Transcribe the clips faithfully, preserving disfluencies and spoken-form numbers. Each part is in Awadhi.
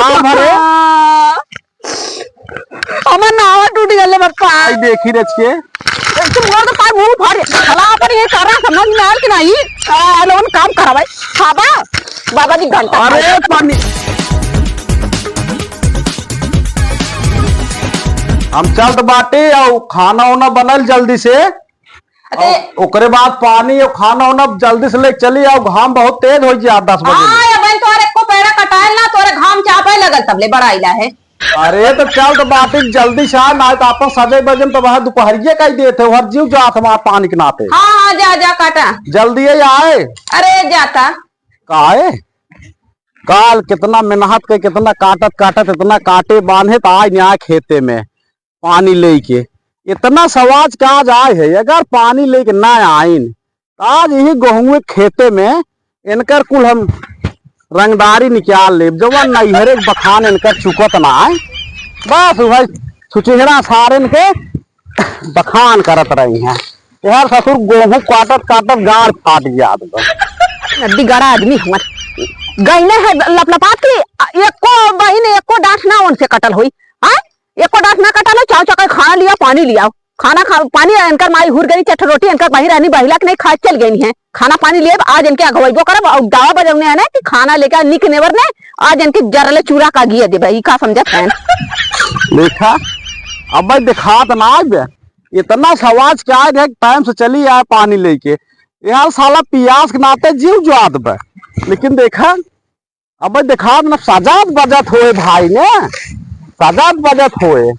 आ भरे। हमार नावा टूट गले बापा। आई देखी रच के। तुम लोग तो पार मुंह फाड़। हला पर ये सारा समझ में आयल कि नहीं? आ, लोगन काम करा भाई। हाँ बा। बाबा जी घंटा अरे पानी। हम चलत बाटे और खाना वाना बनल जल्दी से। अरे। और ओकरे बाद पानी और खाना वाना जल्दी से लेके चली आओ, घाम बहुत तेज हो गया दस बजे। हाँ, ये बहन तोरे को पैरा कटायल ना, तोरे घाम चापे लगल तबले बड़ा आइला है। अरे तो चल तो बाटी जल्दी से आ, ना तो अपन सजे बजे में तो वह दोपहरिये का ही देते हो, हर जीव जात हमार पानी के नाते। हाँ, हाँ, जा, जा, काटा। जल्दी ही आए। अरे, जाता। काहे? काल कितना मेहनत के, कितना काटत, काटत, इतना काटे बांधे, तो आज न्याय खेते में पानी लेके। इतना सवाज का आज आए है, अगर पानी लेके ना आइन, आज यही गेहूं खेते में इनकर कुल हम रंगदारी निकाल लेब, जवन नैहरे के बखान इनकर चुकत ना आए। बस वही छुचेहरा सारन के बखान करत रही हैं। यार ससुर गेहूं काटत काटत गाड़ फाट जात बा। नड्डी गड़ा आदमी हमर गईने है लपलपात की, एको बहिन एको डांठ ना उनसे कटल होई। हाँ, एको डांठ ना कटल हो, चाव चक्कर खाना लिया, पानी लिया। खाना खा, पानी इनकर माई हुर गई, चट रोटी इनकर बही रहनी, बहिला के नहीं खाए चल गई है। खाना पानी लेब, आज इनके अगवैबो करब और दावा बजौने है ना कि खाना लेके निक नेवर ने आज इनके जरले चूरा का गिया देबे। ई का समझत है? देखा, अब भाई दिखात ना आइबे, इतना सवाज क्या है, टाइम से चली आए पानी लेके। यार साला पियास के नाते जीव जुआत बे, लेकिन देखा अबे देखात न सजात बजत होए भाई ने, सजात बजत होए,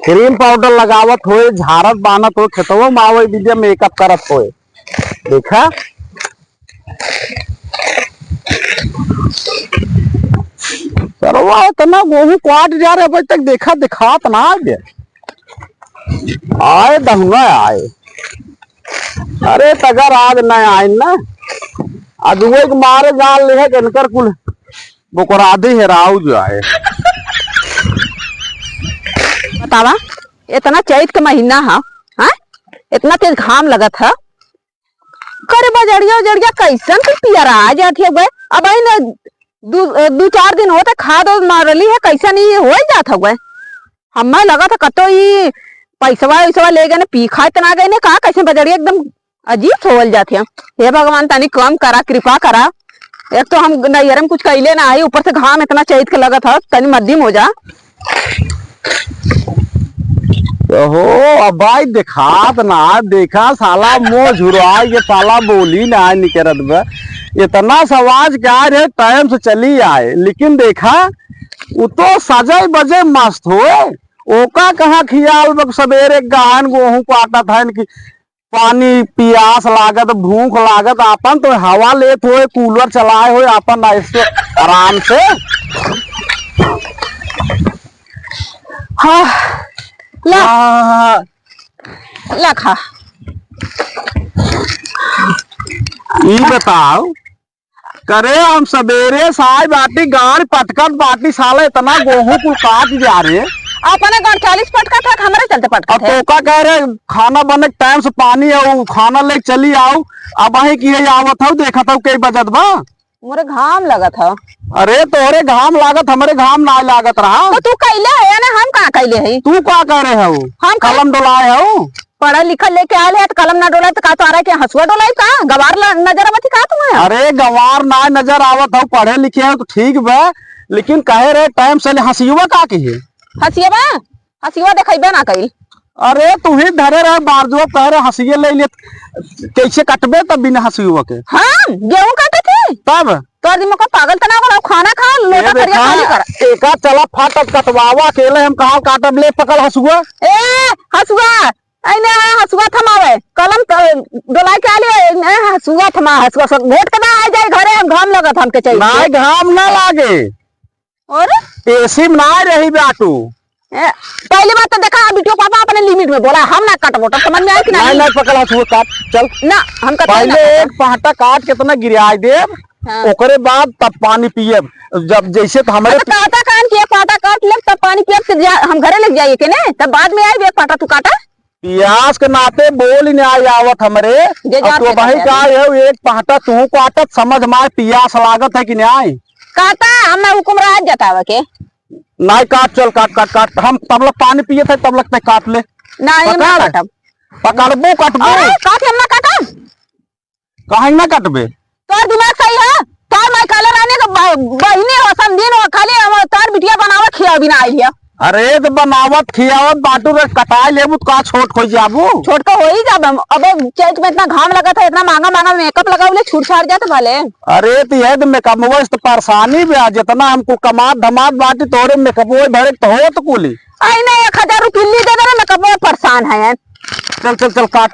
क्रीम पाउडर लगावत होए, झारत बानत होए, खेतवा में आवे बिदिया मेकअप करत होए। देखा सरवा इतना गेहूं काट जा रहे, अबे तक देखा दिखात ना आगे। आए दहुना आए। अरे तगर आज न आइन ना, आज उहे के मारे जान ले है कि इनकर कुल बोकरादी हेराऊ जो आए। बतावा, इतना चैत के महीना ह, हाँ? इतना तेज घाम लगत ह। करे बजड़िया उजड़िया कैसन तू पियरा जात है बे? अब आई न दू, दू चार दिन होत खाद ओद मारली है, कैसन ई हो जात हवे। हमें लगा था कतो ई पैसवा वैसवा ले गए ने, पी खा इतना गए ने, कहा कैसे बजड़िया एकदम अजीब होवल जात है। हे भगवान, तनी कम करा, कृपा करा। एक तो हम नैहर में कुछ कैले ना आई, ऊपर से घाम इतना चैत के लगत ह, तनी मध्यम हो जा। ओहो, अब भाई देखात ना, देखा साला मुंह झुराई के साला बोली ना निकरत बा। इतना सवाज क्या रे, टाइम से चली आए, लेकिन देखा उ तो सजय बजय मस्त होए। ओका कहाँ खियाल बा, सबेरे गहन गोहूं काटत हन कि पानी पियास लागत, भूख लागत, आपन तो हवा लेत होए, कूलर चलाए होए, आपन ऐसे आराम से। हाँ, ला। हाँ। ला खा। ई बताओ, करे हम सबेरे से आए बाटी, गाड़ पटकत बाटी, साला इतना गोहूं कुल काट जा रे। अपने गाड़ चालीस पटकत है, हमरे चलते पटकत अब है। तो का कह रहे, खाना बने के टाइम से पानी आओ, खाना लेके चली आओ। अब अही की है आवत हौ, देखत हौ कई बजत बा। मोरे घाम लगत ह। अरे तोहरे घाम लागत, हमरे घाम ना लागत रहा। तो तू कैले है ना, हम का कैले है? तू का करे हौ? हम का कलम डोलाए हौ? पढ़ल लिखल लेके आयल है, तो कलम ना डोलाए, तो का तोहरा के हंसुआ डोलाई का? गवार ल-, नजर आवत ही का तुम्हें? अरे, गवार ना नजर आवत हौ, पढ़े लिखे हौ तो ठीक बा, लेकिन कहे रहे टाइम से ले, हंसियवा का की है? हंसियवा? हंसियवा देखैबे ना कइल। अरे, तू ही धरे रहे बारजुआ, कहे रहे हंसिये ले ले, कैसे कटबे तब बिना हंसियवा के? हाँ, गेहूं काटे थे। तब? तोर दिमाग का पागल तना बना, खाना खा, लोटा ए थरिया देखा, खाली कर। एका चला फाटक कटवावा, अकेले हम कहाँ काटब, ले पकड़ हंसुआ। ए, हंसुआ, ऐने आ, हसुआ थमावे, कलम त-, डोलाइ के आली, ऐने हसुआ थमा, हसुआ सब घोट के ना आ जाए घरे, हम घाम लगत हमके चाहिए। नाय, घाम ना लागे। और? एसी में ना रही बाटू। ए, पहली बात तो देखा, बिटियो पापा अपने लिमिट में बोला, हम ना कटबो, तब समझ में आए कि नहीं? नहीं, नहीं, पकड़ा, तू काट, चल। ना, हम कतई पहले ना काटब। एक पहाटा काट के इतना गिराए देब, हाँ। ओकरे बाद तब पानी पियब। जब जैसे तो हमरे अच्छा, पि- काटा कान के एक पहाटा काट लेब, तब पानी पियब, फिर जा, हम घरे लेके जाइए के ने, तब बाद में आइब, एक पहाटा तू काटा। पियास के नाते बोल ही नहीं आवत हमरे। जे अब जात तू है भाई तो का है, एक पहाटा तू काटत समझ मार पियास लागत है कि नहीं? काटा, हमें हुकुम रहा जतावे के। नाहीं काट, चल काट, काट, काट। हम तब लग पानी पियत है, तब लग ते काट ले। नाहीं, हम ना पकड़। काटब। पकड़बू, कटबू। अरे, काट, हम ना काटब। काहे ना कटबे? तोर दिमाग सही है? तोर माई काले रहने के ब-, बहिनी हो, समधिन हो, खाली हम तोर बिटिया बनावे खियावे बिना आई है। अरे, तो बनावत खियावत बाटू रे, कटाई लेबू तो का छोट हो जाबू? छोट का हो ही जाब हम। अबे, चैत में इतना घाम लगत है, इतना महंगा महंगा मेकअप लगावले, छूट छाड़ जात भले। अरे, तो ये तो मेकअप में तो परेशानी भी आ, जितना हमको कमात धमात बाटी, तोरे मेकअप में भरे तो हो तो कुली। आई ना, एक हजार रुपये ली दे दे रे, मेकअप में परेशान है। चल, चल, चल, काट।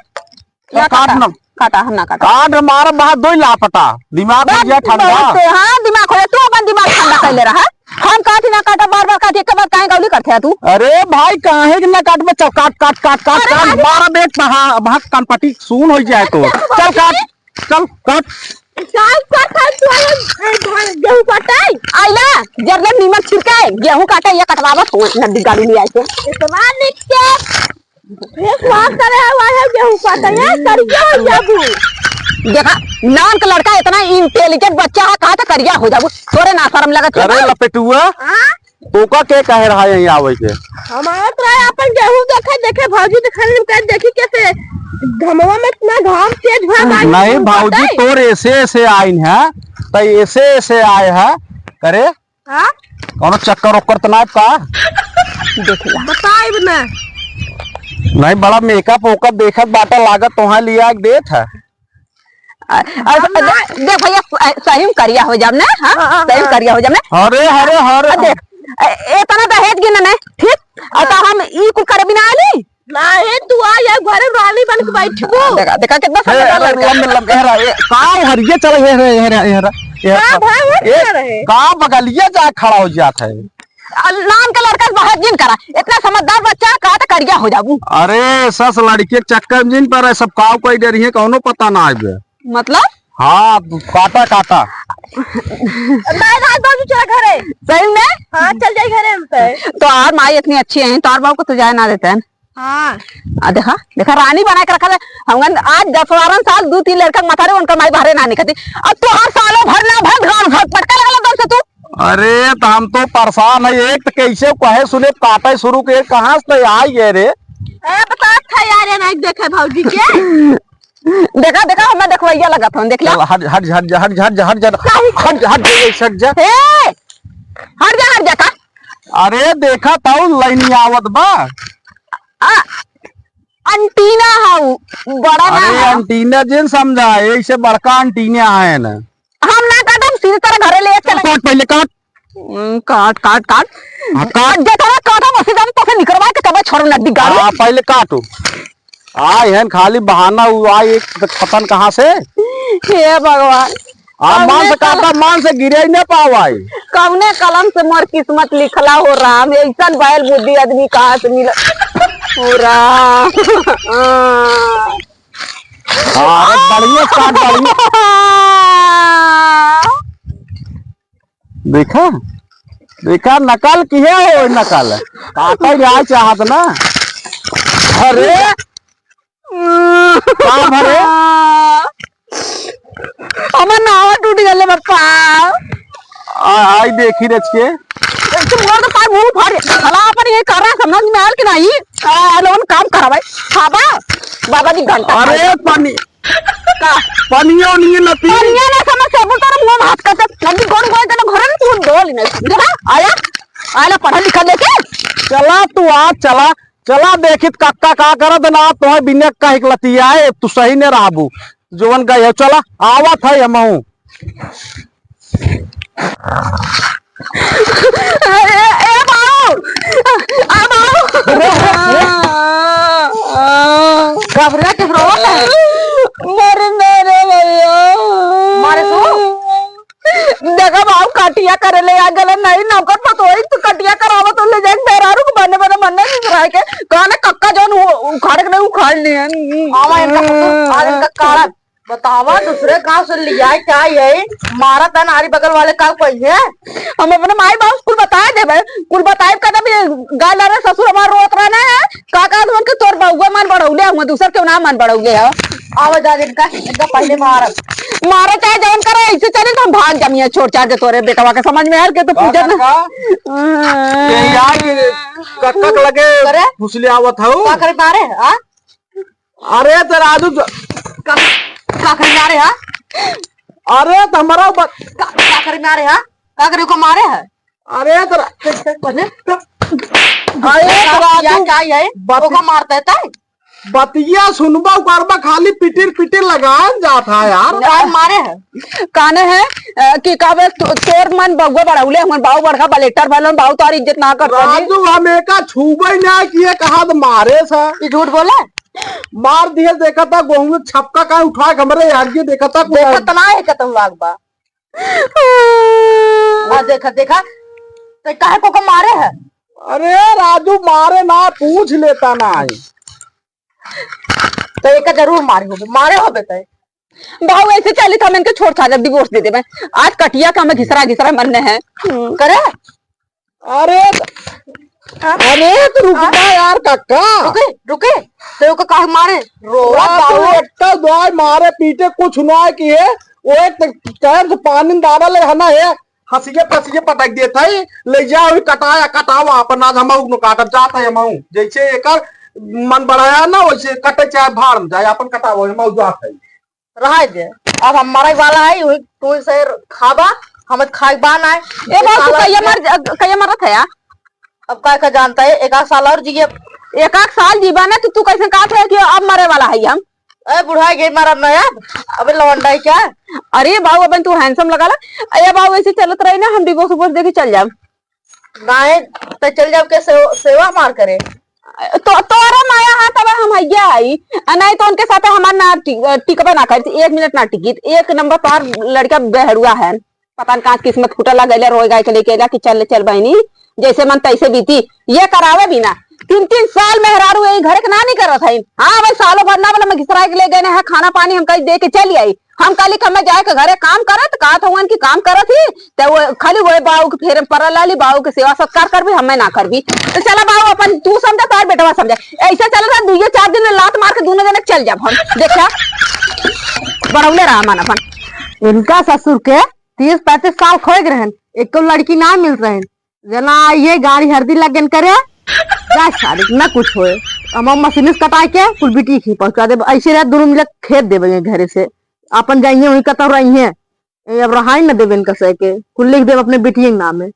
या काट काटा, ना। काटा, हम ना काटा। काट हमारा बात दो ही लापता। दिमाग हो बस, गया ठंडा। बस, हाँ, दिमाग हो गया। तू अपन दिमाग ठंडा कर ले रहा है। हम काटी ना काटा, बार बार काटी, एक बार काहे गौली करते है तू? अरे भाई, काहे के ना काट बे? चल, काट, काट, काट, काट, अरे काट। भाई। मारा बेट पहा, वहाँ कनपटी सून हो जाए तो। अच्छा, चल, काट, चल, काट। काट, काट, काट, तू आया, ए, भाई, गेहूं काटे? आइला, जब जब नीमक छिड़के, गेहूं काटे, ये कटवावत हो, नड्डी गाड़ी ले आए के। इतना निक के। ये स्वाद करे है, वह है गेहूं काटे, ये करिया हो जाबू। देखा, नान का लड़का इतना intelligent बच्चा है, कहा तो करिया हो जाबू, तोरे ना शर्म लगत है करे ना? लपेटुआ, हाँ? तोका के कहे रहा यहीं आवे के? हम आवत रहे अपन गेहूं देखे, देखे भौजी देखे, हम कहे, देखी कैसे घमवा में इतना घाम तेज भा बाई नहीं, गेहूं भौजी काटे। तोर ऐसे ऐसे आइन है, तो ऐसे ऐसे आए है, करे हाँ? कौनो चक्कर ओक्कर त ना का? देख ला। बताइब ना। नहीं, बड़ा मेकअप ओकअप देखत बाटा, लागत तोहार लिया के देत है। अ, अ, हम ना दे-, देख भैया, स-, सही में करिया हो जाब ना, हाँ? हाँ, हाँ, सही में हाँ। करिया हो जाब ना। अरे, अरे, अरे। अ, देख, अ, इतना दहेज गिन ना, ठीक? अ, तो हाँ। हम ई कुल करे बिना आली? नाही, तू आ या घरे रानी बन के बैठबू। देखा, देखा कितना हे, समझदार अरे, लड़का। लंबे, लंबे, हेरा, ए, का हरिये चला, हेरा, हेरा, हेरा, हेरा। का भाई, वो ए, क्या रहे? का बगलिया जा खड़ा हो जात है? अ, नान का लड़का से बहस जिन करा। इतना समझदार बच्चा, का तो करिया हो जाबू। अरे, सस लड़की के चक्कर में जिन पर है, सब काव कोई डरी है, कौनो पता ना आवे। मतलब? हाँ, काटा, काटा। नहीं, राज बाबू चला घरे। सही में? हाँ, चल जाई घरे हम तो। तो और माई इतनी अच्छी है, तो और बाबू को तो जाए ना देते हैं। हाँ। आ, देखा, देखा, रानी बना के रखा है। हमन आज दस बारह साल, दू तीन लड़का के माथा रे, उनका माई बाहरे ना निकलती। अब तोहार सालों भर ना भर, गाँव भर पटका लगल दम से तू। अरे, तो हम तो परेशान है। एक तो कैसे कहे सुने काटे शुरू के, कहाँ से तो आई गए रे? ए, बता था यार, ये नहीं देखे भौजी के। देखा, देखा, हमें देखवैया लगत हन, देख ला। चल, हट, हट, हट जा, हट जा, हट जा, हट जा, हट जा, हट जा, हट जा, हट जा। ए, हट जा, हट जा का? अरे, देखा ताऊ, लाइन आवत बा। आ, एंटीना हऊ, बड़ा ना अरे, हऊ। एंटीना जिन समझा, ऐसे बड़का एंटीना है ना। हम ना काटब, सीधे तरह घरे ले चले। काट, पहले काट। हम्म, काट, काट, काट। हाँ, काट। जे तरह काटब, उसी तरह तोसे निकरवा के तबे छोड़ब नड्डी गाड़ी। हाँ, पहले काटो। आए हैं खाली बहाना, वो आए एक तो खतन कहाँ से? हे भगवान। आ, मान से कौने कल- काटा, मान से गिरे ही ना पावाई। कौने कलम से मोर किस्मत लिखला हो राम, ऐसन बैल बुद्धि आदमी कहाँ से मिला? हो राम। हाँ, अरे बढ़िया काट, बढ़िया। देखा, देखा, नकल किहे हो, नकल। काटा जाए चाहत ना। अरे, का भरे? हमर नावा टूट गले, बापा। आ, आई देखी रच के। तुम लोग तो पार मुंह भर, भला अपन ये कर रहा, समझ में आयल कि नहीं? आ, लोगन काम करावे। हाँ बा, बाबा जी घंटा अरे, पानी। का? पनिया उनिया न पी। पनिया ना समझ से, बोल तोरा मुंह में हाथ करते, लड्डू गोड़ गोड़ देना, घर में तू डोल नहीं। देखा, आया, आया ना पढ़ा लिखा लेके। चला तू आ, चला, चला देखित कक्का का करत ना, तोहे बिना कहे के लतिया है, तू सही ने रहबू। जोवन गए हो, चला, आवत है हमहू। ए, ए, ए, बाऊ! आ, बाऊ! अरे, अरे, अरे। घबरा के रोवत है। मर मेरे भैया। मारे तू? देखा बाऊ, कटिया करे ले आ गले, नहीं नौकर पतोही, तू कटिया करावत हो, ले जाके मेहरारू को बने बने मन्ने नहीं रह के। कहने कक्का जौन उ-, उखाड़े के नहीं उखाड़ लिए। आवा इनका पतोह, आज इनका कारण। बतावा, दूसरे गांव से लिया क्या यही? मारा था नारी बगल वाले का कोई है? हम अपने माई बाप कुल बताए देबे, कुल बताए कदम ये गाल रे ससुर हमार रोत रहना है। का कहा तुमन के तोर बउआ मन बढ़ौले हुआ, दूसर के ना मन बढ़ौले है। आवे जा इनका, इनका पहले मारब। मारे चाहे जवन करे, ऐसे चले तो हम भाग जामिया छोड़ छाड़ के तोरे बेटवा के समझ में आयल के तो का पूजा ना। काका? हाँ। ये यार ये कक्का के लगे करे? फुसले आवत हऊ। का करे मारे, हाँ? अरे तो राजू तो का, का करे मारे, हाँ? अरे तो हमारा ब- का, का करे मारे, हाँ? का करे को मारे है? अरे तो रा- कैसे बने? अरे तो का, राजू क्या, क्या है? बत- ओका मारता है तय? बतिया सुनबा करबा, खाली पिटिर पिटिर लगान जात है यार। आज मारे है। काने है, अ, कि कहबे तो, तोर मन बउआ बढ़ौले, हमन बाऊ बड़का बलेटर भलन, बाऊ तोर इज्जत ना करता जी। राजू, हम एका छूबे ना किए, कहा तो मारे सा। ये झूठ बोला? मार दिए, देखा था गोहूं में छपका का उठा के हमरे यार के देखा था कोई। देखा तो ना है, कतम लाग बा। आ, देखा, देखा, तो काहे को के मारे है? अरे राजू, मारे ना, पूछ लेता ना है। तो एक जरूर मारे होबे, मारे होबे तो। बाऊ ऐसे चली तो हम इनके छोड़ छाड़, divorce दे देबे। आज कटिया का हमें घिसरा घिसरा मरने हैं। करे? अरे, अरे तो रुक हाँ? जा यार काका। रुके, रुके। तो ओके काहे मारे? रोवा रात बाऊ। को एक तो दवाई मारे पीटे कुछ ना किए, वो एक तो टाइम से पानी दाना ले है ना है, हंसिए फंसिए पटक देत है, ले जा वही कटाया कटावा अपन, आज हम उगनो काटब जात है हम, जैसे एकर मन बढ़ाया ना वैसे कटे चाहे भाड़ में जाए, अपन कटावा हम जात है। रहे दे, अब हम मरे वाला है, वही तू से खाबा, हम खाए बा ना। ए बाबू, तू कहिया मर, कहिया मरत है यार? अब का, का जानता है, एक आध साल और जिए। एक आध साल जीबा ना, तो तू कैसे कहत रहे कि अब मरे वाला है हम? ए बुढ़ा गए मरब ना अब, अबे लवंडा है क्या? अरे बाबू, अबे तू handsome लगा ला। ए बाबू, ऐसे चलत रही ना, हम divorce उवोर्स देके चल जाब। नाहीं, त चल जाब के सेव-, सेवा हमार करे। तो तोरा माया हाथ अब हम हइया आई, आ नाहीं तो उनके साथ हमार ना टि-, टिकबे ना करती, एक मिनट ना टिकी, एक नंबर तोहार लड़का बेहरुआ है, पता न कहाँ किस्मत फूटल ला, गइला रोए गाय के लेके अइला कि चल ले चल बहिनी, जैसे मन तैसे बीती, ये करावे भी ना। तीन तीन साल मेहरारू यही घर के ना नहीं करत है। हाँ, भाई सालों भर ना वाला मैं घिसराए के ले गए ना है, खाना पानी हम कहीं दे के चली आई, हम कहली कि हमें जाए के घरे काम करत, कहत हुअन कि काम करत ही, त वो खाली वो बाऊ के फेरे में पड़ल रहली, बाऊ के सेवा सत्कार करबी, हमें ना करबी। तो चला बाऊ अपन तू समझा, तार बेटवा समझा, ऐसे चल रहा, दुइये चार दिन में लात मार के दोनों जने चल जाब हम। देखा, बढ़ौले रहा मन अपन। इनका ससुर के तीस पैंतीस साल खोए के रहन, एको लड़की ना मिल रहन। जना ये गाड़ी हरदी लग गन करे, जा सारी ना कुछ होए। हम मशीन से कटाए के कुल बिटिया के पहुंचा देब। ऐसे रह दोनों मिले खेत देबे घरे से, अपन जाइए वहीं कतौ रही हैं। ए, अब रहाई न देबे इनका सह के, कुल लिख देब अपने बिटिया के नाम में।